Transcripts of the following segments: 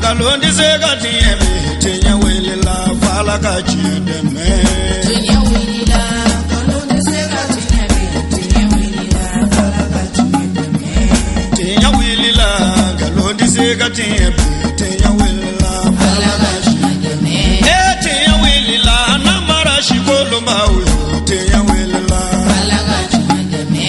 Nkalon tɛ se ka tiɲɛ bi, tiɲɛ wulila f'Ala ka tiɲɛ dɛmɛ. Tiɲɛ wulila, nkalon tɛ se ka tiɲɛ bi, tiɲɛ wulila f'Ala ka tiɲɛ dɛmɛ. Tiɲɛ wulila, nkalon tɛ se ka tiɲɛ bi, tiɲɛ wulila Ala ka tiɲɛ dɛmɛ. E tiɲɛ wulila, namara sikolonbaw yo, tiɲɛ wulila. Ala ka tiɲɛ dɛmɛ.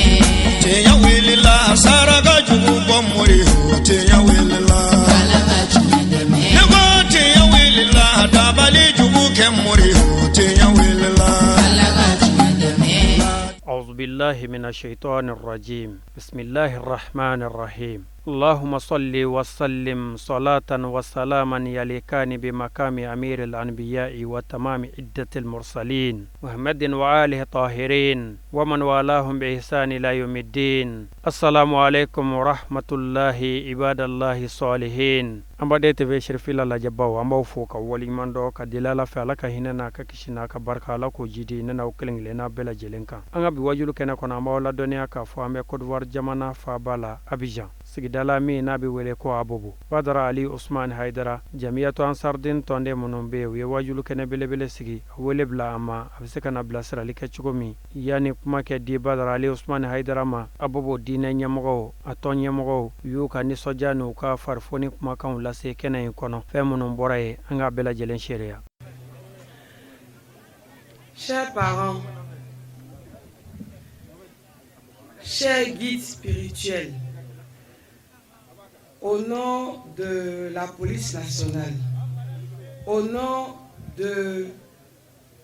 Tiɲɛ wulila, saraka jugu bɔ mori yo, tiɲɛ wulila. Ala ka tiɲɛ dɛmɛ. Ne ko tiɲɛ wulila, dabali jugu kɛ mori yo, tiɲɛ wulila. Ala ka tiɲɛ dɛmɛ. أعوذ بالله من الشيطان الرجيم، بسم الله الرحمن الرحيم. اللهم صل وسلم صلاة وسلاما يليقان بمقام أمير الأنبياء وتمام عدة المرسلين محمد وآله الطاهرين ومن والاهم بإحسان إلى يوم الدين. السلام عليكم ورحمة الله، عباد الله الصالحين. An b'a TV Sherifila lajɛbaw, an b'aw fo ka waleɲuman dɔn ka deli Ala fɛ, Ala ka hinɛ n'a ka kisi n'a ka barika, Ala k'o jidi ne n'aw kelen kelenna bɛɛ lajɛlen kan. An ka bi wajulu kɛnɛ kɔnɔ, an b'aw ladɔnniya k'a fɔ an bɛ Côte d'Ivoire jamana faaba la, Abidjan, sigidala min n'a bɛ wele ko Abobo. Badara Ali Usman Haidara, Jamiyatu Ansardin tɔnden minnu bɛ yen, u ye wajulu kɛnɛ belebele sigi, a wele bila a ma, a bɛ se ka na bilasirali kɛ cogo min. Yanni kuma kɛ di Badara Ali Usman Haidara ma, Abobo diinɛ ɲɛmɔgɔw, a tɔn ɲɛmɔgɔw, u y'u ka nisɔndiya n'u ka farifoni kumakanw lase kɛnɛ in kɔnɔ. Fɛn minnu bɔra yen, an k'a bɛɛ lajɛlen seereya. Chers parents, chers guides spirituels, au nom de la police nationale, au nom de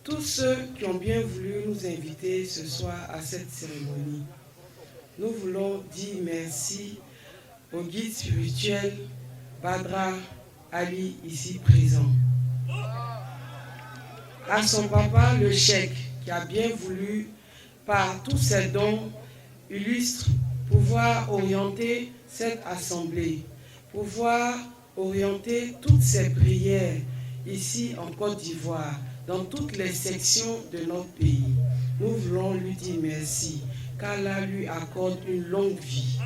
tous ceux qui ont bien voulu nous inviter ce soir à cette cérémonie, nous voulons dire merci au guide spirituel Badra Ali ici présent, à son papa le cheikh qui a bien voulu, par tous ses dons illustres, pouvoir orienter cette assemblée, pouvoir orienter toutes ses prières ici en Côte d'Ivoire, dans toutes les sections de notre pays. Nous voulons lui dire merci, qu'Allah lui accorde une longue vie.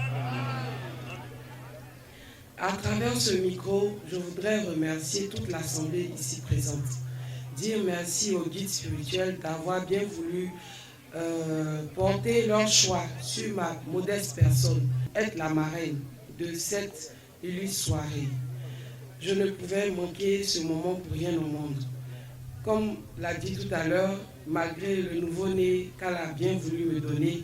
À travers ce micro, je voudrais remercier toute l'assemblée ici présente. Dire merci aux guides spirituels d'avoir bien voulu porter leur choix sur ma modeste personne, être la marraine de cette illustre soirée. Je ne pouvais manquer ce moment pour rien au monde. Comme l'a dit tout à l'heure, malgré le nouveau-né qu'elle a bien voulu me donner,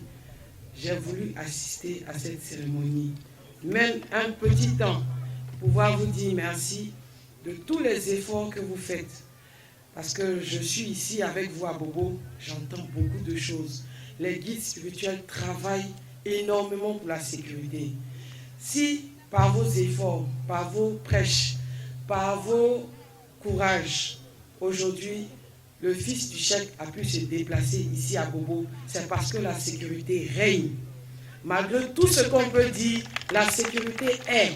j'ai voulu assister à cette cérémonie. Même un petit temps, pouvoir vous dire merci de tous les efforts que vous faites. Parce que je suis ici avec vous à Bobo, j'entends beaucoup de choses. Les guides spirituels travaillent énormément pour la sécurité. Si par vos efforts, par vos prêches, par vos courages, aujourd'hui, le fils du cheikh a pu se déplacer ici à Bobo, c'est parce que la sécurité règne. Malgré tout ce qu'on peut dire, la sécurité est.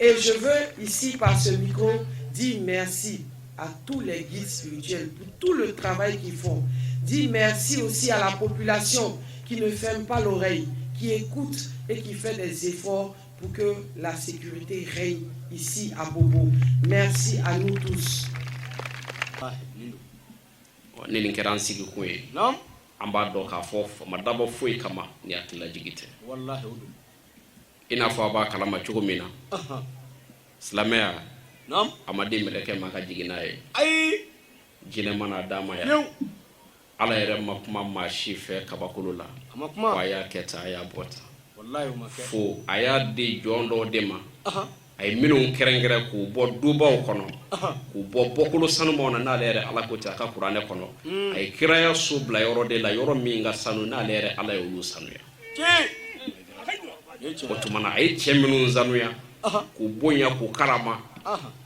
Et je veux ici, par ce micro, dire merci à tous les guides spirituels pour tout le travail qu'ils font. Dire merci aussi à la population qui ne ferme pas l'oreille, qui écoute et qui fait des efforts pour que la sécurité règne ici à Bobo. Merci à nous tous. Ni nin kɛra an sigikun ye, an b'a dɔn k'a fɔ ma dabɔ foyi kama ni hakililajigi tɛ. I n'a fɔ a b'a kalama cogo min na, silamɛya a ma di mɛlɛkɛ ma ka jigin n'a ye, jinɛ mana d'a ma yan. Ala yɛrɛ ma kuma maa si fɛ kabakolo la ko a y'a kɛ tan, a y'a bɔ tan, fo a y'a di jɔn dɔw de ma, a ye minnu kɛrɛnkɛrɛn k'u bɔ dubaw kɔnɔ, k'u bɔ bɔkolo sanumaw na. N'ale yɛrɛ Ala ko ten a ka Kuranɛ kɔnɔ, a ye kiraya so bila yɔrɔ de la, yɔrɔ min ka sanu, n'ale yɛrɛ Ala ye olu sanuya. O tuma na, a ye cɛ minnu sanuya k'u bonya, k'u karama,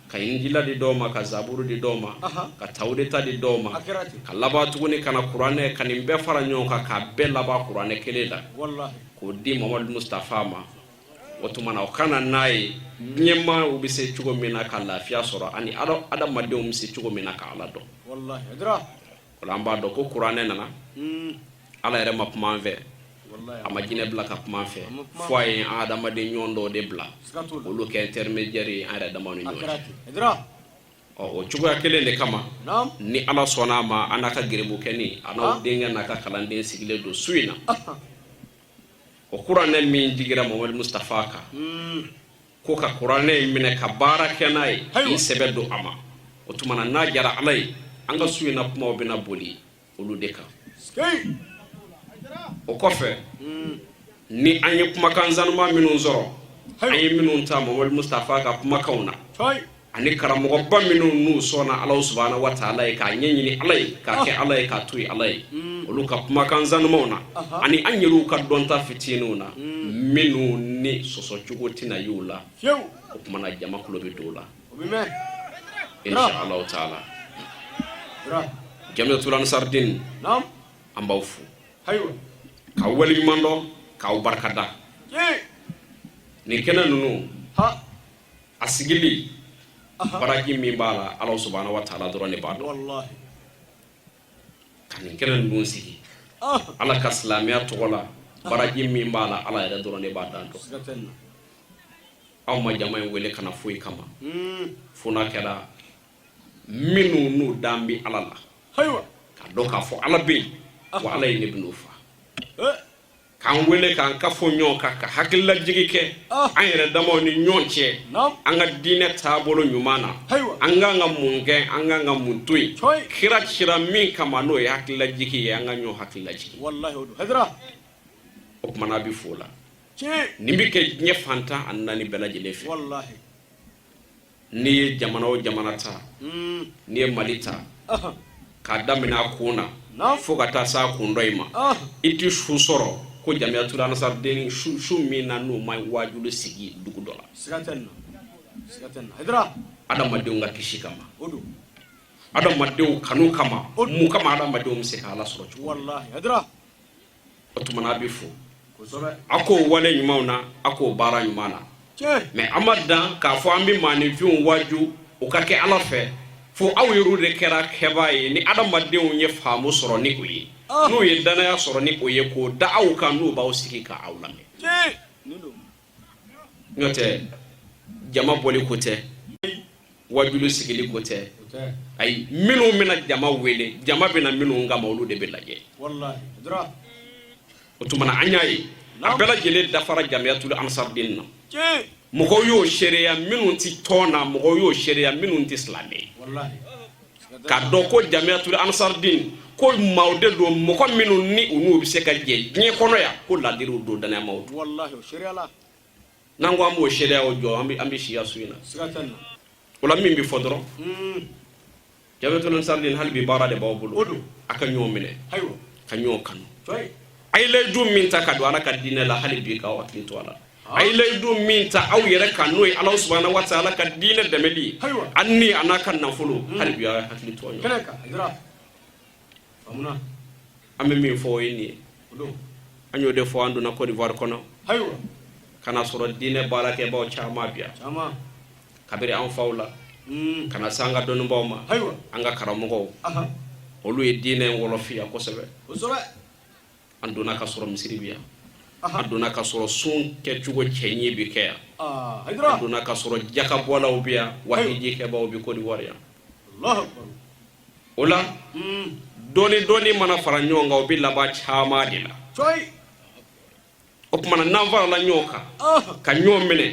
ka Injila di dɔw ma, ka Zaburu di dɔw ma, ka Tawureta di dɔw ma, ka laban tuguni ka na Kuranɛ, ka nin bɛɛ fara ɲɔgɔn kan, k'a bɛɛ laban Kuranɛ kelen la, k'o di Mamadu Mustafa ma. O tuma na, o kana n'a ye diɲɛmaa bɛ se cogo min na ka lafiya sɔrɔ, ani adamadenw bɛ se cogo min na ka Ala dɔn. O la, an b'a dɔn ko Kuranɛ nana, Ala yɛrɛ ma kuma an fɛ. A ma jinɛ bila ka kuma an fɛ, fo a ye an adamaden ɲɔgɔn dɔw de bila, olu kɛ intermédiaire ye an yɛrɛ damaw ni ɲɔgɔn cɛ. Ɔ, o cogoya kelen de kama, ni Ala sɔnna a ma, an n'a ka gerebukɛni, a n'aw denkɛ n'a ka kalanden sigilen don su in na. O kuranɛ min jigira Mamadu Mustafa kan, ko ka kuranɛ in minɛ ka baara kɛ n'a ye, k'i sɛbɛ don a ma, o tuma na, n'a jara Ala ye, an ka su in na kumaw bɛna boli olu de kan. O kɔfɛ, ni an ye kumakan zanuma minnu sɔrɔ, an ye minnu ta Mamadu Mustafa ka kumakanw na, ani karamɔgɔba minnu n'u sɔnna Ala subahana wa taala ye, k'a ɲɛɲini Ala ye, k'a kɛ Ala ye, k'a to yen Ala ye, olu ka kumakan zanumaw na, ani an yɛrɛw ka dɔnta fitininw na, minnu ni sɔsɔcogo tɛna y'u la, o tuma na, jama tulo bɛ don o la, insha Allahu taala. Jamiyatul Ansardin, an b'aw fo k'aw waleɲuman dɔn, k'aw barikada. Nin kɛnɛ ninnu a sigili, baraji min b'a la, Ala subahana wa taala dɔrɔn de b'a dɔn. Ka nin kɛnɛ ninnu sigi Ala ka silamɛya tɔgɔ la, baraji min b'a la, Ala yɛrɛ dɔrɔn de b'a dan dɔn. Aw ma jama in wele ka na foyi kama, fo n'a kɛra minnu n'u dan bɛ Ala la, k'a dɔn k'a fɔ Ala bɛ yen, wa Ala ye ne bɛn'o fa k'an wele k'an ka fɔ ɲɔgɔn kan, ka hakililajigi kɛ an yɛrɛ damaw ni ɲɔgɔn cɛ, an ka diinɛ taabolo ɲuman na, an k'an ka mun kɛ, an k'an ka mun to yen, kira cira min kama, n'o ye hakililajigi ye, an ka ɲɔgɔn hakililajigi. O tuma na, a bɛ fo la. Nin bɛ kɛ diɲɛ fan 14 bɛɛ lajɛlen fɛ. N'i ye jamana o jamana ta, n'i ye Mali ta, k'a daminɛ a kun na fo ka taa s'a kun dɔ in ma, i tɛ su sɔrɔ ko Jamiyatul Ansardin su min na n'u ma waajuli sigi dugu dɔ la, adamadenw ka kisi kama, adamadenw kanu kama, mun kama, adamadenw bɛ se ka Ala sɔrɔ cogo. O tuma na, a bɛ fo a k'o wale ɲumanw na, a k'o baara ɲuman na. Mais an ma dan k'a fɔ an bɛ maaninfinw waaju u ka kɛ Ala fɛ, fo aw yɛrɛw de kɛra kɛbaa ye, ni adamadenw ye faamu sɔrɔ ni o ye, n'u ye danaya sɔrɔ ni o ye, k'o da aw kan, n'u b'aw sigi ka aw lamɛn. N'o tɛ, jama bɔli ko tɛ, wajulu sigili ko tɛ, ayi. Minnu bɛna jama wele, jama bɛna minnu kama, olu de bɛ lajɛ. O tuma na, an y'a ye a bɛɛ lajɛlen dafara Jamiyatul Ansardin na. Mɔgɔw y'o seereya minnu tɛ tɔn na, mɔgɔw y'o seereya minnu tɛ silamɛ ye, k'a dɔn ko Jamiyatul Ansardin, ko maaw de don, mɔgɔ minnu ni u n'u bɛ se ka jɛ diɲɛ kɔnɔ yan, ko ladiriw don, danayamaw don. N'an ko an b'o seereyaw jɔ, an bɛ siya su in na. O la, min bɛ fɔ dɔrɔn, Jamiyatul Ansardin, hali bi baara de b'aw bolo. A ka ɲɔgɔn minɛ, ka ɲɔgɔn kanu. A ye layidu min ta ka don Ala ka diinɛ la, hali bi k'aw hakili to a la. A ye layidu min ta aw yɛrɛ kan, n'o ye Ala subahana wa taala ka diinɛ dɛmɛli ye, a ni a n'a ka nafolo, hali bi aw hakili to a ɲɔgɔn. An bɛ min fɔ, o ye nin ye. An y'o de fɔ. An donna Côte d'Ivoire kɔnɔ ka na sɔrɔ diinɛ baarakɛbaw caman bi yan, kabiri an faw la ka na se an ka dɔnnibaw ma, an ka karamɔgɔw, olu ye diinɛ in wɔlɔfiya kosɛbɛ. An donna ka sɔrɔ misiri bi yan, an donna ka sɔrɔ sun kɛcogo cɛɲi bi kɛ yan, an donna ka sɔrɔ jakabɔlaw bi yan, wa hijikɛbaw bi Côte d'Ivoire yan. O la, dɔɔni dɔɔni mana fara ɲɔgɔn kan, o bɛ laban caman de la. O tuma na, n'an farala ɲɔgɔn kan ka ɲɔgɔn minɛ,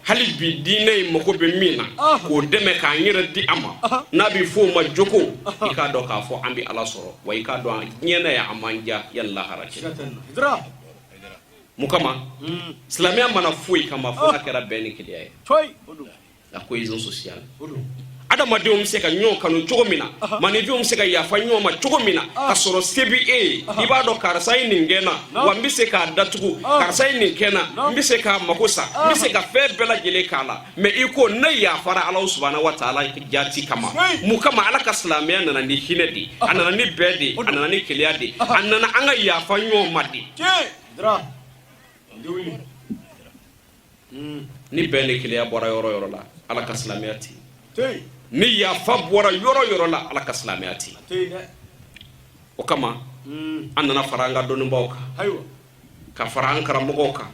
hali bi diinɛ in mago bɛ min na, k'o dɛmɛ, k'an yɛrɛ di a ma, n'a bɛ f'o ma jogo, i k'a dɔn k'a fɔ an bɛ Ala sɔrɔ. Wa i k'a dɔn, diɲɛ na yan, a man diya yanni lahara cɛ. Mun kama? Silamɛya mana foyi kama fo n'a kɛra bɛn ni kelenya ye, la cohésion sociale. Adamadenw bɛ se ka ɲɔgɔn kanu cogo min na, maaninfinw bɛ se ka yafa ɲɔgɔn ma cogo min na, ka sɔrɔ se bi e ye, i b'a dɔn karisa ye nin kɛ n na, wa n bɛ se k'a datugu, karisa ye nin kɛ n na, n bɛ se k'a mako sa, n bɛ se ka fɛn bɛɛ lajɛlen k'a la, mais i ko ne yafara Ala subahana wa taala jaati kama. Mun kama? Ala ka silamɛya nana ni hinɛ de ye, a nana ni bɛn de ye, a nana ni kelenya de ye, a nana an ka yafa ɲɔgɔn ma de. Ni bɛn ni kelenya bɔra yɔrɔ yɔrɔ la, Ala ka silamɛya tɛ yen. Ni yafa bɔra yɔrɔ yɔrɔ la, Ala ka silamɛya tɛ yen. O kama, an nana fara an ka dɔnnibaw kan. Ka fara an karamɔgɔw kan,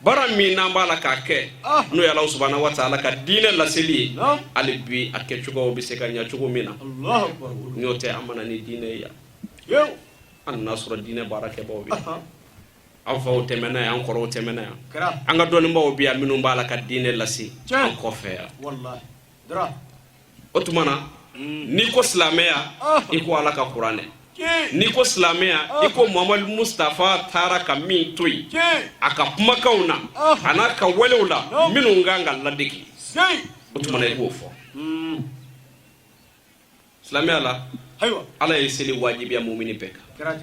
baara min n'an b'a la k'a kɛ, n'o ye Ala subahana wa taala ka diinɛ laseli ye, hali bi a kɛcogow bɛ se ka ɲɛ cogo min na. N'o tɛ, an ma na ni diinɛ ye yan, an nana sɔrɔ diinɛ baarakɛbaw bɛ yan. An faw tɛmɛna yan, an kɔrɔw tɛmɛna yan, an ka dɔnnibaaw bɛ yan minnu b'a la ka diinɛ lase an kɔfɛ yan. O tuma na, n'i ko silamɛya, i ko Ala ka kuranɛ. N'i ko silamɛya, i ko Muhamadu Mustafa taara ka min to yen a ka kumakanw na, a n'a ka walew la, minnu kan ka ladege. O tuma na, i b'o fɔ silamɛya la. Ala ye seli wajibiya mumini bɛɛ kan,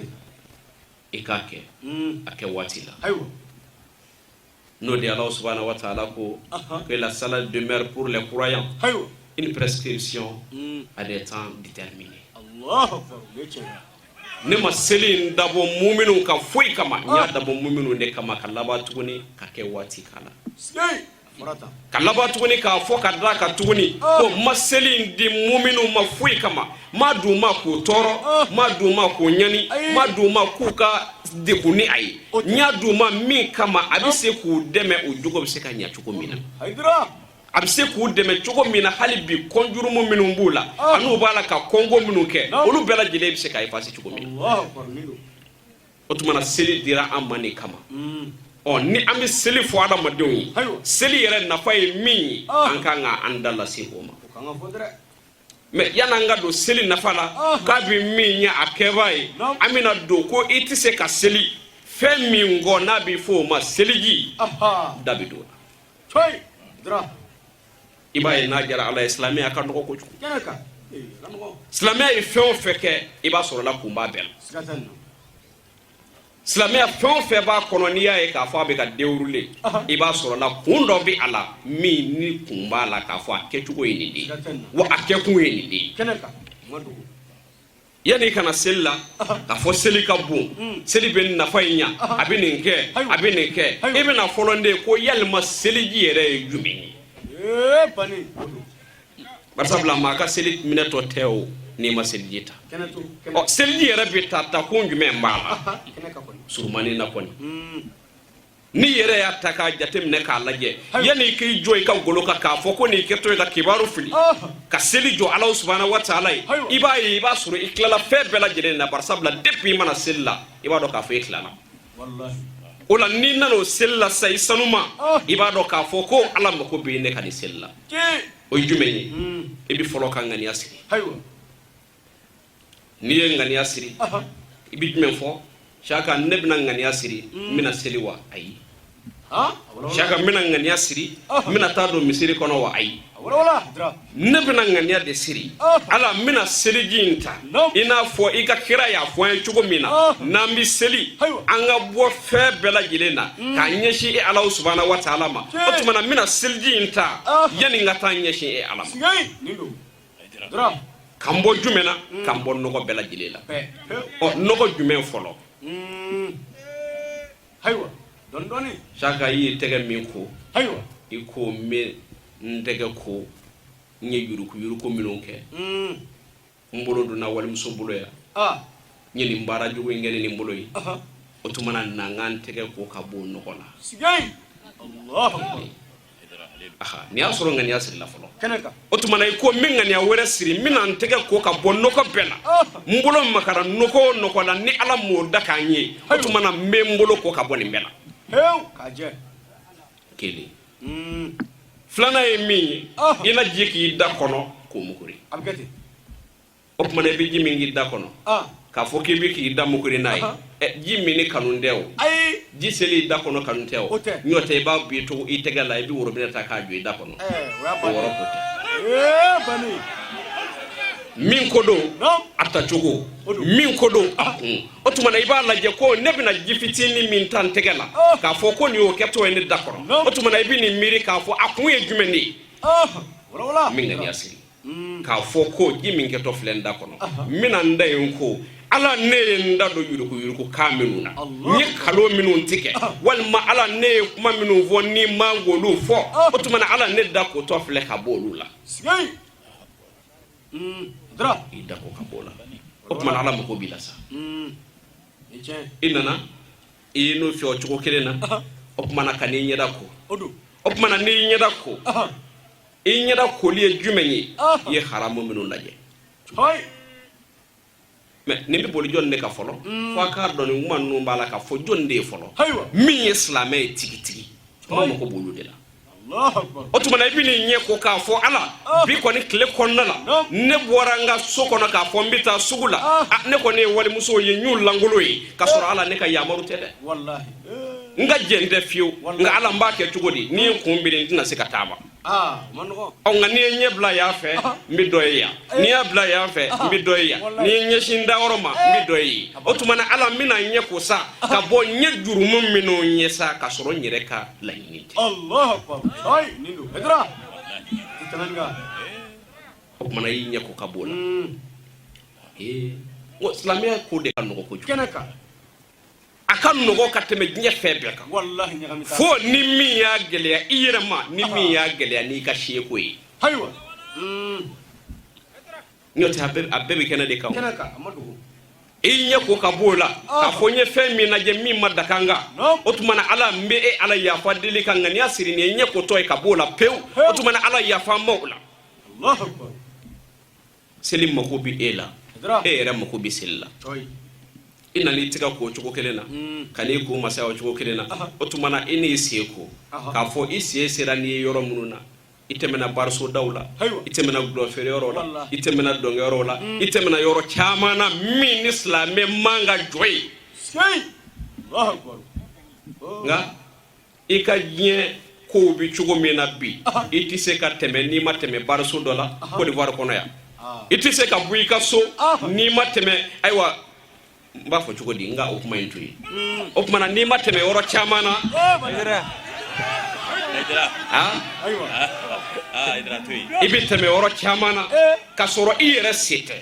i k'a kɛ a kɛ waati la. N'o de Ala subahana wa taala ko que la salat demeure pour les croyants une prescription à des temps déterminés. Ne ma seli in dabɔ muminw ka foyi kama, n y'a dabɔ muminw de kama, ka laban tuguni ka kɛ waati k'a la, ka laban tuguni k'a fɔ ka da kan tuguni ko n ma seli in di muminw ma foyi kama. N m'a d'u ma k'u tɔɔrɔ, n m'a d'u ma k'u ɲani, n m'a d'u ma k'u ka degun ni a ye. N y'a d'u ma min kama, a bɛ se k'u dɛmɛ, u jogo bɛ se ka ɲɛ cogo min na, a bɛ se k'u dɛmɛ cogo min na hali bi, kɔnjurumu minnu b'u la an'u b'a la ka kɔngo minnu kɛ, olu bɛɛ lajɛlen bɛ se ka effacer cogo min na. O tuma na, seli dira an ma nin kama. Ɔ, ni an bɛ seli fɔ adamadenw ye, seli yɛrɛ nafa ye min ye, an kan ka an da lase o ma. Mais yan'an ka don seli nafa la, k'a bɛ min ɲɛ a kɛbaa ye, an bɛna don ko i tɛ se ka seli fɛn min kɔ, n'a bɛ fɔ o ma seliji, da bɛ don o la. I b'a ye, n'a diyara Ala ye, silamɛya ka nɔgɔ kojugu. Silamɛya ye fɛn o fɛn kɛ, i b'a sɔrɔ la kun b'a bɛɛ la. Silamɛya fɛn o fɛn b'a kɔnɔ, n'i y'a ye k'a fɔ a bɛ ka dérouler, i b'a sɔrɔ la kun dɔ bɛ a la, min ni kun b'a la k'a fɔ a kɛcogo ye nin de ye, wa a kɛkun ye nin de ye. Yanni i ka na seli la k'a fɔ seli ka bon, seli bɛ nafa in ɲa, a bɛ nin kɛ, a bɛ nin kɛ, i bɛna fɔlɔ de ko yalima seliji yɛrɛ ye jumɛn ye? Barisabula maa ka seli minɛtɔ tɛ o n'i ma seliji ta. Ɔ, seliji yɛrɛ bɛ ta takun jumɛn b'a la surumani na kɔni? N'i yɛrɛ y'a ta k'a jateminɛ k'a lajɛ, yanni i k'i jɔ i ka golo kan k'a fɔ ko n'i kɛtɔ ye ka kibaru fili ka seli jɔ Ala subahana wa taala ye, i b'a ye, i b'a sɔrɔ i tilala fɛn bɛɛ lajɛlen na. Barisabula depuis i ma na seli la, i b'a dɔn k'a fɔ i tilala o la. N'i nana o seli la sisan, i sanuma, i b'a dɔn k'a fɔ ko Ala mako bɛ ne ka nin seli la. O ye jumɛn ye? I bɛ fɔlɔ ka ŋaniya siri. N'i ye ŋaniya siri, i bɛ jumɛn fɔ? Saka, ne bɛna ŋaniya siri, n bɛna seli wa? Ayi. Saka, n bɛna ŋaniya siri, n bɛna taa don misiri kɔnɔ wa? Ayi. Ne bɛna ŋaniya de siri, Ala, n bɛna seliji in ta i n'a fɔ i ka kira y'a fɔ an ye cogo min na, n'an bɛ seli, an ka bɔ fɛn bɛɛ lajɛlen na k'a ɲɛsin e Ala subahana wa taala ma. O tuma na, n bɛna seliji in ta yanni n ka taa ɲɛsin e Ala ma. Ka n bɔ jumɛn na? Ka n bɔ nɔgɔ bɛɛ lajɛlen la. Ɔ, nɔgɔ jumɛn fɔlɔ? Ayiwa, dɔɔni dɔɔni. Saka, i y'i tɛgɛ min ko, Ayiwa. I ko n bɛ n tɛgɛ ko, n ye yuruku yuruku minnu kɛ, n bolo donna walimuso bolo yan, n ye nin baara jugu in kɛ ni nin bolo ye. O tuma na, na n ka n tɛgɛ ko ka bɔ o nɔgɔ la. Sigei. Allahu akbar. Nin y'a sɔrɔ ŋaniya sirila fɔlɔ. Kɛnɛ kan. O tuma na, i ko n bɛ ŋaniya wɛrɛ siri, n bɛna n tɛgɛ ko ka bɔ nɔgɔ bɛɛ la. N bolo makara nɔgɔ o nɔgɔ la, ni Ala m'o da k'an ye, o tuma na, n bɛ n bolo ko ka bɔ nin bɛɛ la. Hewu, k'a jɛ. Kelen. Filanan ye min ye, i na ji k'i da kɔnɔ k'o mukuri. A bɛ kɛ ten. O tuma na, i bɛ ji min k'i da kɔnɔ k'a fɔ k'i bɛ k'i da mukuri n'a ye, ji minni kanu tɛ o. Ayi. Ji seli i da kɔnɔ kanu tɛ o. O tɛ. N'o tɛ, i b'a bi to i tɛgɛ la, i bɛ worobinɛ ta k'a jɔ i da kɔnɔ. O y'a O yɔrɔ ko tɛ. Ee, bani. Min ko don, Naam. a tacogo min ko don, a kun. O tuma na, i b'a lajɛ ko ne bɛna ji fitinin min ta n tɛgɛ la k'a fɔ ko nin y'o kɛtɔ ye ne da kɔrɔ, o tuma na, i bɛ nin miiri k'a fɔ a kun ye jumɛn de ye. Wala wala. N bɛ ŋaniya siri k'a fɔ ko ji min kɛtɔ filɛ n da kɔnɔ, n bɛna n da in ko, Ala, ne ye n da don yuruku yuruku kan minnu na, n ye kalo minnu tigɛ, walima Ala, ne ye kuma minnu fɔ ni n man k'olu fɔ, o tuma na, Ala, ne da kotɔ filɛ ka bɔ olu la. Sigei. Dra. I da ko ka bɔ o la, o tuma na, Ala mako b'i la sa. Ni tiɲɛ. I nana I y'i nun fiyɛ o cogo kelen na. O tuma na, ka n'i ɲɛda ko. O tuma na, n'i ɲɛda ko, i ɲɛda koli ye jumɛn ye? I ye haramu minnu lajɛ. Mais nin bɛ boli jɔn de kan fɔlɔ? Fo a k'a dɔn nin kuma ninnu b'a la ka fɔ jɔn de ye fɔlɔ. Min ye silamɛ ye tigitigi, kuma mako b'olu de la. O tuma na, i bɛ n'i ɲɛ ko k'a fɔ Ala, bi kɔni tile kɔnɔna la, ne bɔra n ka so kɔnɔ k'a fɔ n bɛ taa sugu la, ne kɔni ye walimusow ye, n y'u lankolon ye k'a sɔrɔ Ala, ne ka yamaru tɛ dɛ, n ka jɛn tɛ fiyewu. Nka Ala, n b'a kɛ cogo di? N'i ye n kun biri, n tɛna se ka taama. Ɔ, nka n'i ye ɲɛ bila yan fɛ, n bɛ dɔ ye yan. N'i y'a bila yan fɛ, n bɛ dɔ ye yan. N'i ye ɲɛsin dayɔrɔ ma, n bɛ dɔ ye. O tuma na, Ala, n bɛna ɲɛ ko sa ka bɔ n ye jurumu minnu ye sa ka sɔrɔ n yɛrɛ ka laɲini tɛ. O tuma na, i y'i ɲɛ ko ka bɔ o la. Ee, n ko silamɛya ko de ka nɔgɔ kojugu. A ka nɔgɔ ka tɛmɛ diɲɛ fɛn bɛɛ kan, fo ni min y'a gɛlɛya i yɛrɛ ma, ni min y'a gɛlɛya n'i ka seko ye. N'o tɛ, a bɛɛ bɛ kɛnɛ de kan. I ɲɛ ko ka b'o la k'a fɔ n ye fɛn min lajɛ min ma daga n kan, o tuma na, Ala, n bɛ e Ala yafa deli ka ŋaniya siri nin ye ɲɛ kotɔ ye ka b'o la pewu. O tuma na, Ala, yafa n ma o la. Seli mako bɛ e la, e yɛrɛ mako bɛ seli la. I nana i tɛgɛ ko o cogo kelen na, ka n'i kun masaya o cogo kelen na. O tuma na, i n'i sen ko k'a fɔ i sen sera n'i ye yɔrɔ minnu na, i tɛmɛna barisodaw la, i tɛmɛna dulɔfeere yɔrɔw la, i tɛmɛna dɔnkɛyɔrɔw la, i tɛmɛna yɔrɔ caman na min ni silamɛ man ka jɔ yen. Nka i ka diɲɛ kow bɛ cogo min na bi, i tɛ se ka tɛmɛ n'i ma tɛmɛ bariso dɔ la Côte d'Ivoire kɔnɔ yan. I tɛ se ka bɔ i ka so n'i ma tɛmɛ, ayiwa, n b'a fɔ cogo di, n ka o kuma in to yen. O tuma na, n'i ma tɛmɛ yɔrɔ caman na, i bɛ tɛmɛ yɔrɔ caman na ka sɔrɔ i yɛrɛ se tɛ.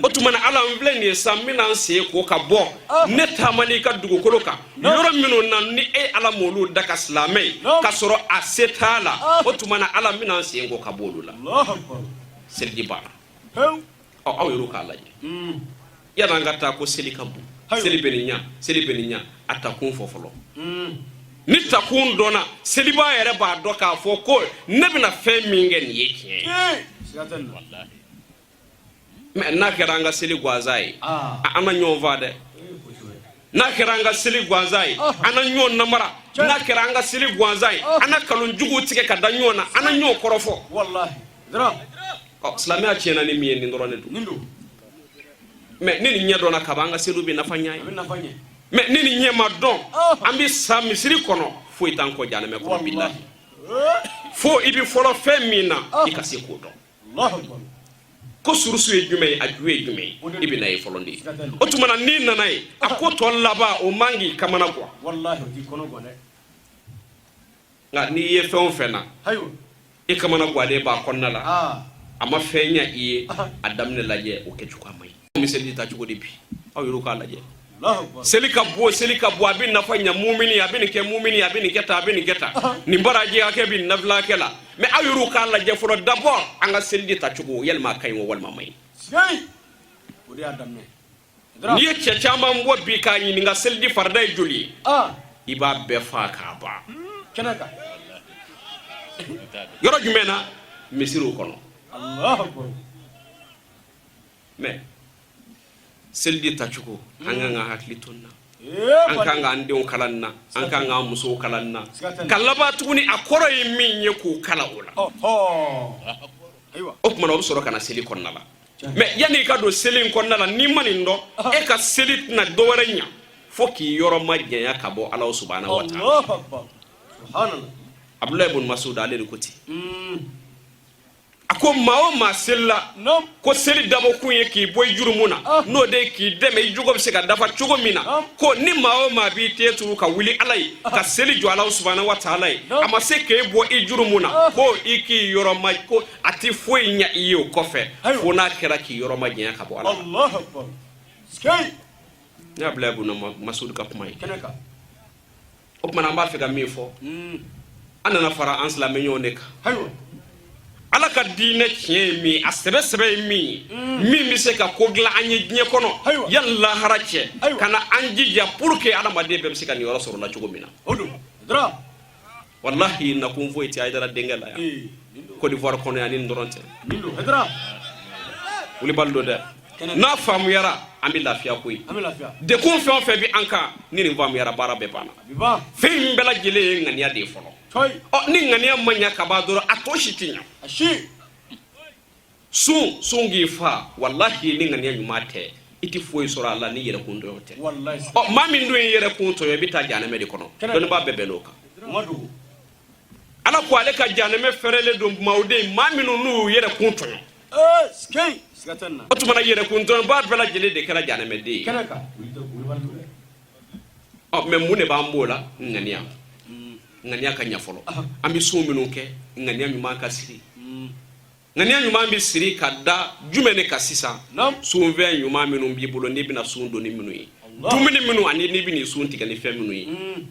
O tuma na, Ala, n filɛ nin ye sa, n bɛna n sen ko ka bɔ ne taama n'i ka dugukolo kan, yɔrɔ minnu na ni e Ala m'olu daga silamɛ ye ka sɔrɔ a se t'a la. O tuma na, Ala, n bɛna n sen ko ka bɔ olu la. Seliji banna. Ɔ, aw yɛrɛw k'a lajɛ, yan'an ka taa ko seli ka bon, seli bɛ nin ɲa, seli bɛ nin ɲa, a takun fɔ fɔlɔ. Ni takun dɔnna, selibaa yɛrɛ b'a dɔn k'a fɔ ko ne bɛna fɛn min kɛ, nin ye tiɲɛ ye. Mais n'a kɛra an ka seli gansan ye, an na ɲɔgɔn faa dɛ. N'a kɛra an ka seli gansan ye, an na ɲɔgɔn namara. N'a kɛra an ka seli gansan ye, an na nkalon juguw tigɛ ka da ɲɔgɔn na, an na ɲɔgɔn kɔrɔfɔ. Ɔ, silamɛya tiɲɛna ni min ye, nin dɔrɔn de don. Mais ni nin ɲɛ dɔnna kaban, an ka seliw bɛ nafa ɲɛ ye. Mais ni nin ɲɛ ma dɔn, an bɛ sa misiri kɔnɔ, foyi t'an kɔ jahanamɛ kɔnɔ, bilahi. Fo i bɛ fɔlɔ fɛn min na, i ka se k'o dɔn ko surusu ye jumɛn ye, a ju ye jumɛn ye, i bɛ na ye fɔlɔ de ye. O tuma na, n'i nana ye, a ko tɔ laban, o man k'i kamana gan. Nka n'i ye fɛn o fɛn na, i kamana gannen b'a kɔnɔna la, a ma fɛn ɲɛ i ye. A daminɛ lajɛ, o kɛcogo man ɲi. Bɛ seli ta cogo di bi? Aw yɛrɛ k'a lajɛ. Seli ka bon, seli ka bon, a bɛ nafa ɲɛ mumini, a bɛ nin kɛ mumini, a bɛ nin kɛ tan, a bɛ nin kɛ tan, nin baraji hakɛ bɛ nin nafila hakɛ la. Mais aw yɛrɛ k'a lajɛ fɔlɔ d'abord, an ka seliji ta cogo, yalima a ka ɲi wa walima a man ɲi? N'i ye cɛ caman bɔ bi k'a ɲininka seliji farida ye joli ye, i b'a bɛɛ faa k'a ban. Yɔrɔ jumɛn na? Misiriw kɔnɔ. Mais seliji tacogo, an kan ka hakili to na, an kan k'an denw kalan na, an kan k'an musow kalan na, ka laban tuguni a kɔrɔ ye min ye, k'u kalan o la. O tuma na, o bɛ sɔrɔ ka na seli kɔnɔna la. Mais yanni i ka don seli in kɔnɔna la, n'i ma nin dɔn, e ka seli tɛna dɔ wɛrɛ ɲa fo k'i yɔrɔ majanya ka bɔ Ala subahana wa taala. Abudulayi bun Masud, ale de ko ten. A ko maa o maa selila ko seli dabɔkun ye k'i bɔ i jurumu na, n'o de ye k'i dɛmɛ i jogo bɛ se ka dafa cogo min na, ko ni maa o maa b'i ten turu ka wuli Ala ye ka seli jɔ Ala subahana wa taala ye, a ma se k'e bɔ i jurumu na, ko i k'i yɔrɔ ma, ko a tɛ foyi ɲɛ i ye o kɔfɛ fo n'a kɛra k'i yɔrɔ majanya ka bɔ Ala la. Ne Abudulayi bun Masud ka kuma ye. O tuma na, an b'a fɛ ka min fɔ, an nana fara an silamɛ ɲɔgɔn de kan. Ala ka diinɛ tiɲɛ ye min, a sɛbɛ sɛbɛ ye min ye, min bɛ se ka ko dilan an ye diɲɛ kɔnɔ yanni lahara cɛ, ka na an jija pour que adamaden bɛɛ bɛ se ka niyɔrɔ sɔrɔ la cogo min na. Walahi, nakun foyi tɛ Hayidara denkɛ la yan Côte d'Ivoire kɔnɔ yan ni nin dɔrɔn tɛ. Wulibali don dɛ. N'a faamuyara, an bɛ lafiya koyi. Dekun fɛn o fɛn bɛ an kan, ni nin faamuyara, baara bɛɛ banna. Fɛn in bɛɛ lajɛlen ye ŋaniya de ye fɔlɔ. Ɔ, ni ŋaniya ma ɲa ka ban dɔrɔn, a tɔ si tɛ ɲa. Sun, sun k'i fa, walahi, ni ŋaniya ɲuman tɛ, i tɛ foyi sɔrɔ a la ni yɛrɛkun tɔɲɔ tɛ. Ɔ, maa min dun ye yɛrɛkun tɔɲɔ, i bɛ taa janɛmɛ de kɔnɔ. Dɔnnibaa bɛɛ bɛnn'o kan. Ala ko ale ka janɛmɛ fɛrɛlen don maaw de, maa minnu n'u y'u yɛrɛkun tɔɲɔ. O tuma na, yɛrɛkun tɔɲɔbaa bɛɛ lajɛlen de kɛra janɛmɛden ye. Ɔ, mais mun de b'an b'o la? Ŋaniya. Ŋaniya ka ɲa fɔlɔ. An bɛ sun minnu kɛ, ŋaniya ɲuman ka siri. Ŋaniya ɲuman bɛ siri ka da jumɛn de kan sisan? Sunfɛn ɲuman minnu b'i bolo, n'i bɛna sun don ni minnu ye, dumuni minnu ani n'i bɛna sun tigɛ ni fɛn minnu ye,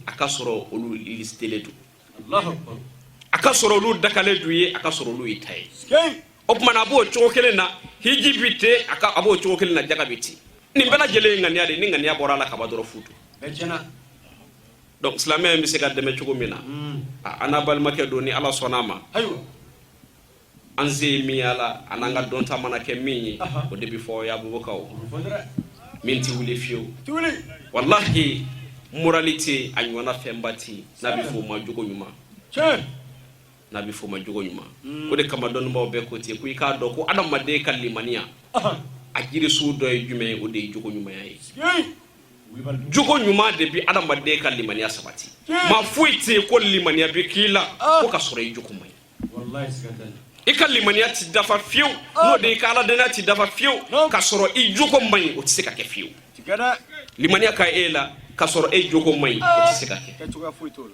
a ka sɔrɔ olu lisitelen don, a ka sɔrɔ olu dakalen don ye, a ka sɔrɔ olu y'i ta ye. O tuma na, a b'o cogo kelen na, hiji bi ten, a ka a b'o cogo kelen na, jaga bi ten. Nin bɛɛ lajɛlen ye ŋaniya de. Ni ŋaniya bɔra a la ka ban dɔrɔn, fu don. Donc silamɛya bɛ se ka dɛmɛ cogo min na, an n'a balimakɛ don, ni Ala sɔnna a ma, an se ye min ye, a la a n'an ka dɔnta mana kɛ min ye, o de bɛ fɔ yabubukaw min tɛ wuli fiyewu. Walahi, moralité a ɲɔgɔnna fɛnba tɛ yen, n'a bɛ fɔ o ma jogo ɲuman, n'a bɛ fɔ o ma jogo ɲuman. O de kama dɔnnibaaw bɛɛ ko ten ko i k'a dɔn ko adamaden ka limaniya, a jirisu dɔ ye jumɛn ye? O de ye jogo ɲumanya ye. Jogo ɲuman de bɛ adamaden ka limaniya sabati. Maa foyi tɛ yen ko limaniya bɛ k'i la ko ka sɔrɔ i jogo man ɲi. I ka limaniya ti dafa fiyewu, n'o de i ka aladenya ti dafa fiyewu ka sɔrɔ i jogo man ɲi. O tɛ se ka kɛ fiyewu. Limaniya ka e la ka sɔrɔ e jogo man ɲi, o tɛ se ka kɛ.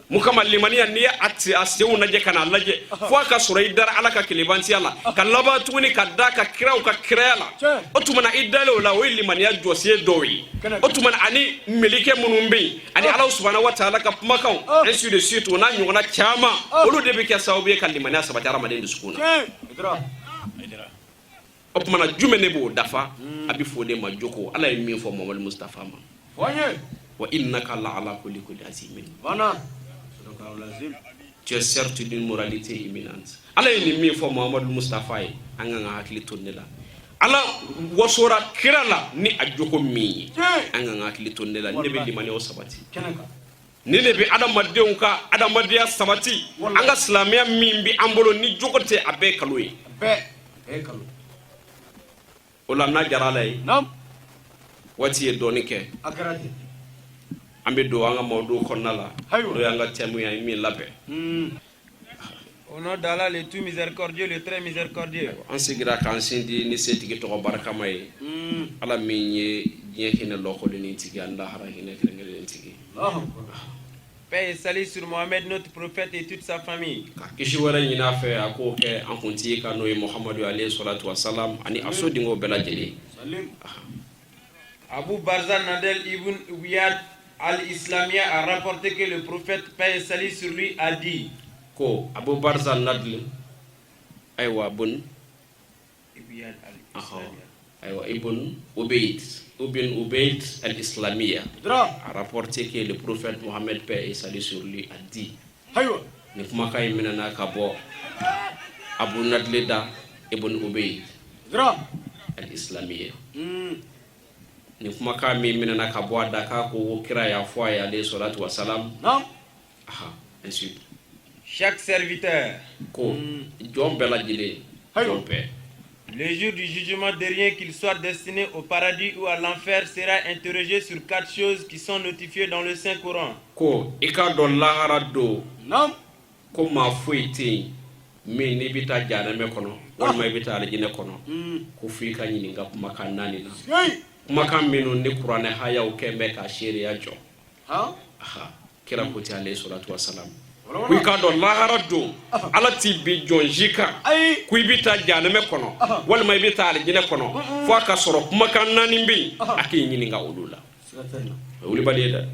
Mun kama? Limaniya, n'i ye a senw lajɛ ka n'a lajɛ, fo a ka sɔrɔ i dara Ala ka kelebantiya la, ka laban tuguni ka da ka kiraw ka kiraya la. O tuma na, i dalen o la, o ye limaniya jɔsen dɔw ye. O tuma na, ani melikɛ minnu bɛ yen, ani Ala subahana wa taala ka kumakanw, ainsi de suite, o n'a ɲɔgɔnna caman, olu de bɛ kɛ sababu ye ka limaniya sabati hadamaden dusukun na. O tuma na, jumɛn de b'o dafa? A bɛ fɔ o de ma jogo. Ala ye min fɔ Mamadu Mustafa ma: wa innaka la ala khuluqin azimin, tu es certes d'une moralité éminente. Ala ye nin min fɔ Mamadu Mustafa ye, an kan ka hakili to ne la. Ala wasora kira la ni a jogo min ye, an kan ka hakili to ne la. Ne bɛ limaniyaw sabati, ni de bɛ adamadenw ka adamadenya sabati. An ka silamɛya min bɛ an bolo, ni jogo tɛ, a bɛɛ ye kalo ye. O la, n'a jara Ala ye, waati ye dɔɔni kɛ, an bɛ don an ka mawudu kɔnɔna la, n'o y'an ka thème ye, an ye min labɛn. Au nom d'Allah, le tout miséricordieux, le très miséricordieux. An sigira k'an sindi ni setigi tɔgɔ barikama ye, Ala min ye diɲɛ hinɛ lɔkɔlinin tigi ani lahara hinɛ kɛrɛnkɛrɛnnen tigi. Paix et salut sur Mohamed, notre prophète, et toute sa famille. Ka kisi wɛrɛ ɲini a fɛ, a k'o kɛ an kuntigi kan, n'o ye Muhamadu alayhi salatu wasalam, ani a sodenw bɛɛ lajɛlen. Abu Barza Nadel ibn Ubiyad al-Islamia a rapporté que le prophète, paix et salut sur lui, a dit: Ko Abu Barza Nadl, ayiwa, bun Ubiyad al-Islamia. Ayiwa, Ibn Ubayd al-Islamia a rapporté que le prophète Mohammed, paix et salut sur lui, a dit. Nin kumakan in minɛna ka bɔ Abu Nadle da, Ibn Ubayd al-Islamia. Nin kumakan min minɛna ka bɔ a da, k'a ko kira y'a fɔ a ye alayhi salatu wasalam, aha, ensuite: Chaque serviteur, ko jɔn bɛɛ lajɛlen, jɔn bɛɛ, le jour du jugement dernier, qu'il soit destiné au paradis ou à l'enfer, sera interrogé sur quatre choses qui sont notifiées dans le Saint-Coran. Ko i k'a dɔn lahara don, ko maa foyi tɛ yen min n'i bɛ taa jahanamɛ kɔnɔ walima i bɛ taa alijinɛ kɔnɔ, ko fo i ka ɲininka kumakan naani na, kumakan minnu ni kuranɛ hayaw kɛn bɛ ka seereya jɔ. Aha, kira ko ten alayhi salatu wasalam ko i k'a dɔn lahara don, Ala t'i bi jɔn si kan ko i bɛ taa jahanamɛ kɔnɔ walima i bɛ taa alijinɛ kɔnɔ, fo a ka sɔrɔ kumakan naani bɛ yen, a k'i ɲininka olu la. O ye wulibali ye dɛ.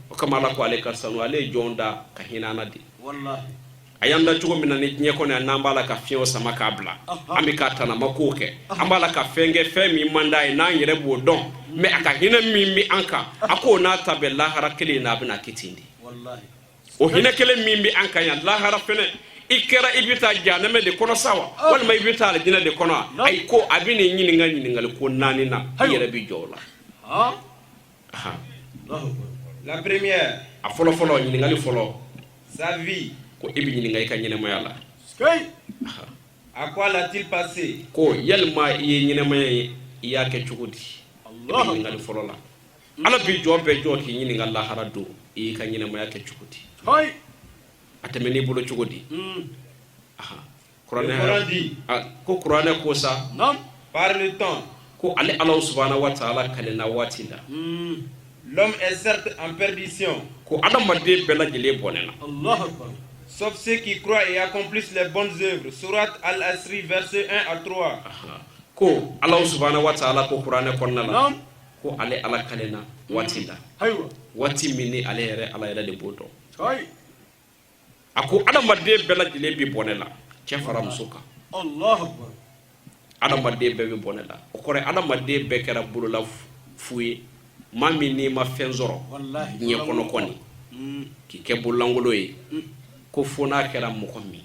O kama, Ala ko ale ka sanu, ale ye jɔn da ka hinɛ an na de. A y'an da cogo min na ni diɲɛ kɔnɔ yan, n'an b'a la ka fiɲɛw sama k'a bila, an bɛ k'a tanama kow kɛ, an b'a la ka fɛn kɛ, fɛn min man d'a ye, n'an yɛrɛ b'o dɔn, mais a ka hinɛ min bɛ an kan, a k'o n'a ta bɛɛ, lahara kelen in na, a bɛna kɛ ten de. O hinɛ kelen min bɛ an kan yan, lahara fɛnɛ, i kɛra i bɛ taa jahanamɛ de kɔnɔ sa wa, walima i bɛ taa alijinɛ de kɔnɔ wa? Ayi, ko a bɛ n'i ɲininka ɲininkali ko naani na, i yɛrɛ bɛ jɔ o la. La première. A fɔlɔ fɔlɔ, ɲininkali fɔlɔ. Sa vie. Ko i bɛ ɲininka i ka ɲɛnamaya la. À quoi l'a-t-il passé? Ko yalima i ye ɲɛnamaya ye, i y'a kɛ cogo di? I bɛ ɲininkali fɔlɔ la. Ala bɛ jɔn bɛɛ jɔ k'i ɲininka lahara don, i y'i ka ɲɛnamaya kɛ cogo di? A tɛmɛn'i bolo cogo di? Kuranɛ ko, kuranɛ ko sa. Par le temps. Ko ale Ala subahana wa taala kalenna waati la. L'homme est certes en perdition. Ko adamaden bɛɛ lajɛlen bɔnɛna. Sauf ceux qui croient et accomplissent les bonnes œuvres. Sourate Al-Asri, versets 1 à 3. Ko Ala subahana wa taala ko kuranɛ kɔnɔna la, ko ale Ala kalenna waati la, waati min ni ale yɛrɛ Ala yɛrɛ de b'o dɔn. A ko adamaden bɛɛ lajɛlen bɛ bɔnɛ la, cɛ fara muso kan, adamaden bɛɛ bɛ bɔnɛ la. O kɔrɔ ye adamaden bɛɛ kɛra bolola fu ye. Maa min n'i ma fɛn sɔrɔ diɲɛ kɔnɔ kɔni k'i kɛ bololankolon ye, ko fo n'a kɛra mɔgɔ min,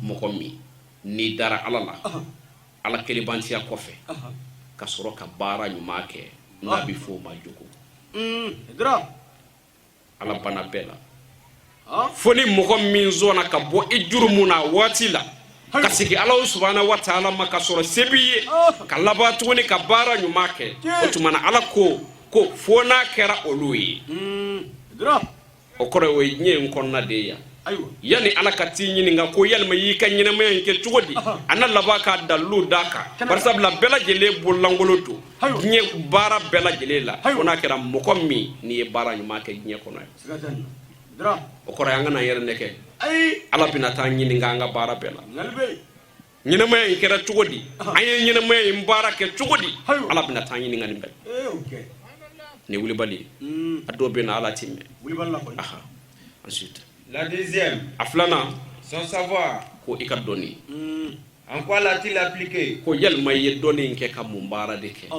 mɔgɔ min n'i dara Ala la, Ala kelenbantiya kɔfɛ, ka sɔrɔ ka baara ɲuman kɛ, n'a bɛ fɔ o ma jogo. Ala banna bɛɛ la, fo ni mɔgɔ min sɔnna ka bɔ i jurumu na waati la, ka segin Ala subahana wa taala ma, ka sɔrɔ se b'i ye, ka laban tuguni ka baara ɲuman kɛ. O tuma na, Ala ko ko fo n'a kɛra olu ye. O kɔrɔ, o ye diɲɛ in kɔnɔna de ye yan. Yanni Ala ka t'i ɲininka ko yalima y'i ka ɲɛnamaya in kɛ cogo di, a na laban k'a dalilu d'a kan, barisabula bɛɛ lajɛlen bololankolon don diɲɛ baara bɛɛ lajɛlen la, fo n'a kɛra mɔgɔ min n'i ye baara ɲuman kɛ diɲɛ kɔnɔ ye. O kɔrɔ ye, an kana yɛrɛ nɛgɛ. Ala bɛna taa ɲininka an ka baara bɛɛ la. Ɲɛnamaya in kɛra cogo di? An ye ɲɛnamaya in baara kɛ cogo di? Ala bɛna taa ɲininka nin bɛɛ. Nin wulibali a dɔw bɛ na, Ala ti mɛn. Ensuite. La deuxième. A filanan. Son savoir. Ko i ka dɔnni. En quoi l'a-t-il appliqué? Ko yalima i ye dɔnni in kɛ ka mun baara de kɛ?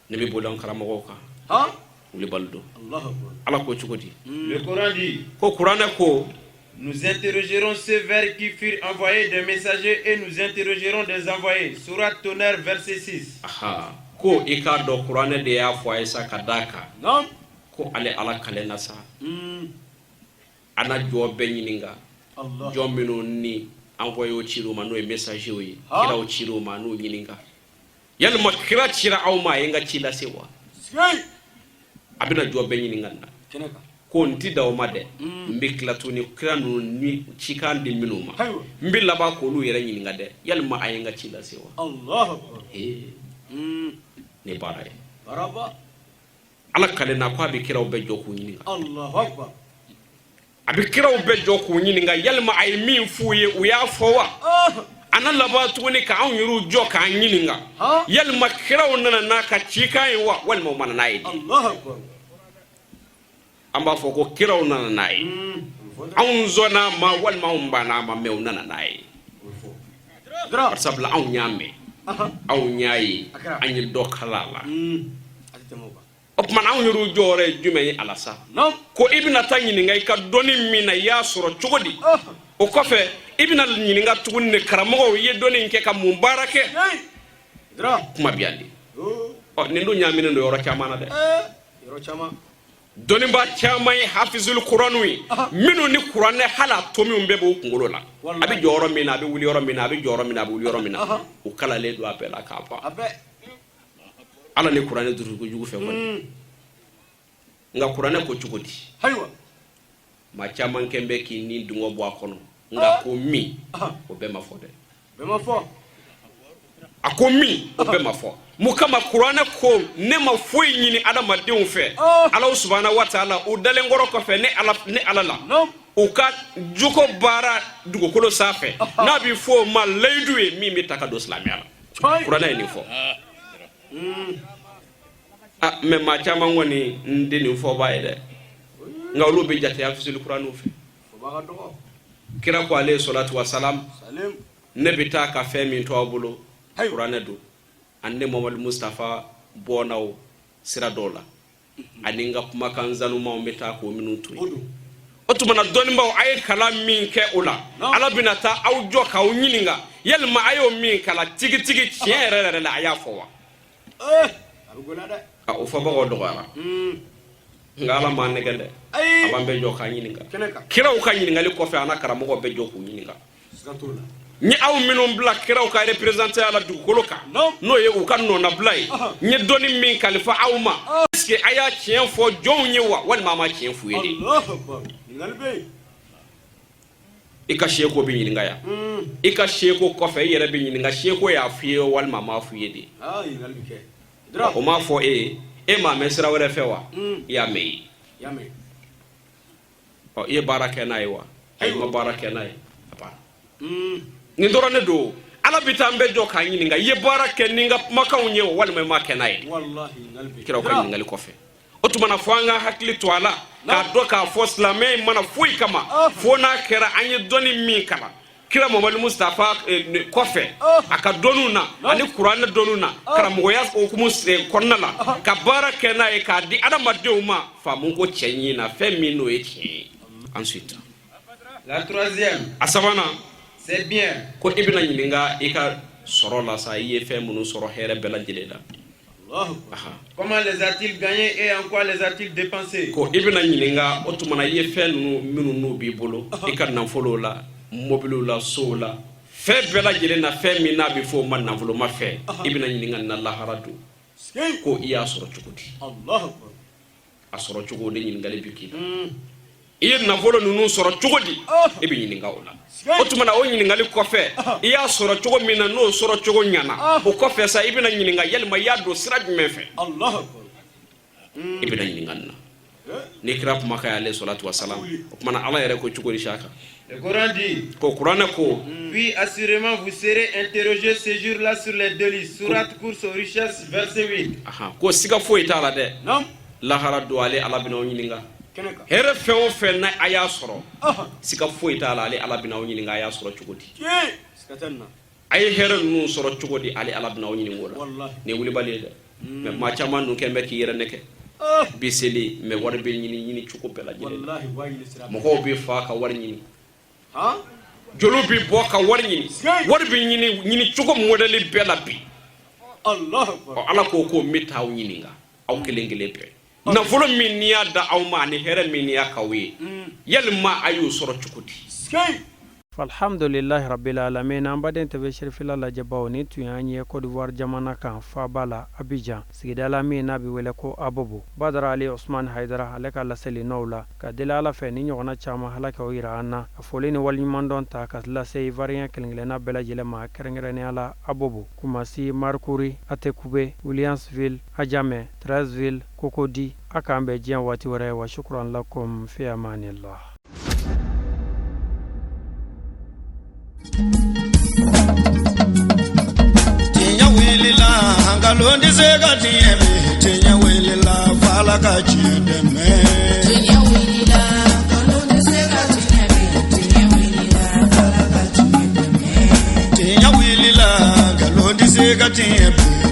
Ne bɛ boli an karamɔgɔw kan, wulibali don. Ala ko cogo di? Le Coran dit. Ko kuranɛ ko. Nous interrogerons ceux vers qui furent envoyés des messagers et nous interrogerons des envoyés. Sourate Tonnerre, verset 6. Aha. Ko i k'a dɔn, kuranɛ de y'a fɔ a ye sa, ka d'a kan ko ale Ala kalenna sa, a na jɔn bɛɛ ɲininka, jɔn minnu ni envoyé cir'u ma, n'o ye messager ye, kiraw cir'u ma, n'u ɲininka yalima kira cira aw ma, a ye n ka ci lase wa? A bɛna jɔn bɛɛ ɲininka nin na. Ko n ti da o ma dɛ, n bɛ tila tuguni, kira ninnu ni cikan di minnu ma, n bɛ laban k'olu yɛrɛ ɲininka dɛ, yalima a ye n ka ci lase wa? Ni baara ye, Ala kalenna ko a bɛ kiraw bɛɛ jɔ k'u ɲininka. A bɛ kiraw bɛɛ jɔ k'u ɲininka yalima a ye min f'u ye, u y'a fɔ wa? A na laban tuguni ka anw yɛrɛw jɔ k'an ɲininka yalima kiraw nana n'a ka cikan ye wa, walima u ma na n'a ye de? An b'a fɔ ko kiraw nana n'a ye, anw sɔnna a ma walima anw banna a ma, mais u nana n'a ye, barisabula anw y'a mɛn, anw y'a ye, an ye dɔ kala a la. O tuma na, anw yɛrɛw jɔyɔrɔ ye jumɛn ye a la sa? Ko i bɛna taa ɲininka i ka dɔnni min na, i y'a sɔrɔ cogo di? O kɔfɛ, i bɛna ɲininka tuguni de, karamɔgɔw, i ye dɔnni in kɛ ka mun baara kɛ? Kuma bi yan de. Ɔ, nin dun ɲaaminen don yɔrɔ caman na dɛ. Dɔnnibaa caman ye hafizul kuranu ye, minnu ni kuranɛ hali a tomiw bɛɛ b'u kunkolo la. A bɛ jɔ yɔrɔ min na, a bɛ wuli yɔrɔ min na, a bɛ jɔ yɔrɔ min na, a bɛ wuli yɔrɔ min na, u kalalen don a bɛɛ la k'a ban. Ala ni kuranɛ dusu kojugu fɛ kɔni. Nka kuranɛ ko cogo di? Maa caman kɛn bɛ k'i ni dungɔ bɔ a kɔnɔ, nka ko min, o bɛɛ ma fɔ dɛ. A ko min, o bɛɛ ma fɔ. Mun kama? Kuranɛ ko ne ma foyi ɲini adamadenw fɛ, Ala subahana wa taala, u dalen kɔrɔ kɔfɛ ne Ala, ne Ala la, u ka jogo baara dugukolo sanfɛ, n'a bɛ fɔ o ma layidu ye min bɛ ta ka don silamɛya la. Kuranɛ ye nin fɔ. Ah, mais maa caman kɔni n tɛ nin fɔbaa ye dɛ, nka olu bɛ jate hafizul kuraniw fɛ. Kira ko alayhi salatu wasalam, ne bɛ taa ka fɛn min to aw bolo, kuranɛ don, ani ne Mamadu Mustafa bɔnnaw sira dɔw la, ani n ka kumakan sanumanw bɛ taa k'o minnu to yen. O tuma na, dɔnnibaaw, a ye kalan min kɛ o la, Ala bɛna taa aw jɔ k'aw ɲininka, yalima a y'o min kalan tigitigi, tiɲɛ yɛrɛ yɛrɛ la, a y'a fɔ wa? A o fɔbagaw dɔgɔyara, nka Ala m'an nɛgɛn dɛ, a b'an bɛɛ jɔ k'an ɲininka. Kiraw ka ɲininkali kɔfɛ, an na karamɔgɔw bɛɛ jɔ k'u ɲininka. N ye aw minnu bila kiraw ka représentant la dugukolo kan, n'o ye u ka nɔnabila ye, n ye dɔnni min kalifa aw ma, est ce que a y'a tiɲɛ fɔ jɔnw ye wa, walima a ma tiɲɛ f'u ye de? I ka seko bɛ ɲininka yan. I ka seko kɔfɛ, i yɛrɛ bɛ ɲininka, seko y'a f'i ye walima a m'a f'i ye de? O m'a fɔ e ye, e m'a mɛn sira wɛrɛ fɛ wa? I y'a mɛn ye. Ɔ, i ye baara kɛ n'a ye wa? Ayi, ma baara kɛ n'a ye. A banna. Nin dɔrɔn ne don. Ala bɛ taa an bɛɛ jɔ k'an ɲininka, i ye baara kɛ ni n ka kumakanw ye wa, walima i m'a kɛ n'a ye? Kiraw ka ɲininkali kɔfɛ, o tuma na, fo an ka hakili to a la k'a dɔn k'a fɔ silamɛ in mana foyi kama, fo n'a kɛra an ye dɔnni min kalan kira Mamadu Mustafa kɔfɛ, a ka dɔnniw na ani kuranɛ dɔnniw na, karamɔgɔya hukumu kɔnɔna la, ka baara kɛ n'a ye k'a di adamadenw ma faamu ko cɛ ɲin na, fɛn min n'o ye tiɲɛ ye. Ensuite, La troisième, a sabanan, ses biens. Ko i bɛna ɲininka i ka sɔrɔ la sa, i ye fɛn minnu sɔrɔ hɛrɛ bɛɛ lajɛlen la. Aha. Comment les a-t-il gagnés et en quoi les a-t-il dépensés? Ko i bɛna ɲininka, o tuma na, i ye fɛn ninnu minnu n'u b'i bolo, i ka nafolo la, mobiliw la, sow la, fɛn bɛɛ lajɛlen na, fɛn min n'a bɛ fɔ o ma nafoloma fɛn, i bɛna ɲininka nin na lahara don, ko i y'a sɔrɔ cogo di? A sɔrɔ cogo de ɲininkali bɛ k'i la. I ye nafolo ninnu sɔrɔ cogo di? I bɛ ɲininka o la. O tuma na, o ɲininkali kɔfɛ, i y'a sɔrɔ cogo min na, n'o sɔrɔ cogo ɲana, o kɔfɛ sa, i bɛna ɲininka, yalima i y'a don sira jumɛn fɛ? I bɛna ɲininka nin na ni kira kumakan ye, alayhi salatu wasalam. O tuma na, Ala yɛrɛ ko cogo di sa kan? Le Coran dit, Ko kuranɛ ko, Puis assurément vous serez interrogés ce jour-là sur les délices. Sourate Course aux richesses, verset 8. Ahan, ko siga foyi t'a la dɛ, lahara don, ale Ala bɛna aw ɲininka hɛrɛ fɛn o fɛn na a y'a sɔrɔ. Siga foyi t'a la, ale Ala bɛna aw ɲininka a y'a sɔrɔ cogo di, a ye hɛrɛ ninnu sɔrɔ cogo di. Ale Ala bɛna aw ɲininka o la. Nin ye wulibali ye dɛ, mais maa caman dun kɛn bɛ k'i yɛrɛ nɛgɛ bi seli, mais wari bɛ ɲini ɲini cogo bɛɛ lajɛlen na. Mɔgɔw bɛ fa ka wari ɲini, joliw bɛ bɔ ka wari ɲini, wari bɛ ɲini ɲini cogo modèle bɛɛ la bi. Ɔ, Ala ko ko n bɛ taa aw ɲininka, aw kelen kelen bɛɛ, nafolo min n'i y'a da aw ma ani hɛrɛ min n'i y'a k'aw ye, yalima a y'o sɔrɔ cogo di? Alhamdulilahi rabbil alamin. An baden TV Cherifila lajɛbaw, ni tun y'an ye Côte d'Ivoire jamana kan, faaba la Abidjan, sigida la min n'a bɛ wele ko Abobo. Badara Ali Osman Haidara, ale ka laseli nɔw la, ka deli Ala fɛ ni ɲɔgɔnna caman Ala k'o yira an na. Ka foli ni waleɲumandɔn ta ka lase Ivoirien kelen-kelenna bɛɛ lajɛlen ma, kɛrɛnkɛrɛnnenya la Abobo, Kumasi, Marcory, Attécoubé, Williamsville, Adjamé, Treichville, Cocody. A k'an bɛn diɲɛ waati wɛrɛ. Wa shukran lakum, fi amanillah. Tiɲɛ wulila, nkalon tɛ se ka tiɲɛ bi. Tiɲɛ wulila, f'Ala ka tiɲɛ dɛmɛ. Tiɲɛ wulila, nkalon tɛ se ka tiɲɛ bi. Tiɲɛ wulila, f'Ala ka tiɲɛ dɛmɛ. Tiɲɛ wulila, nkalon tɛ se ka tiɲɛ bi.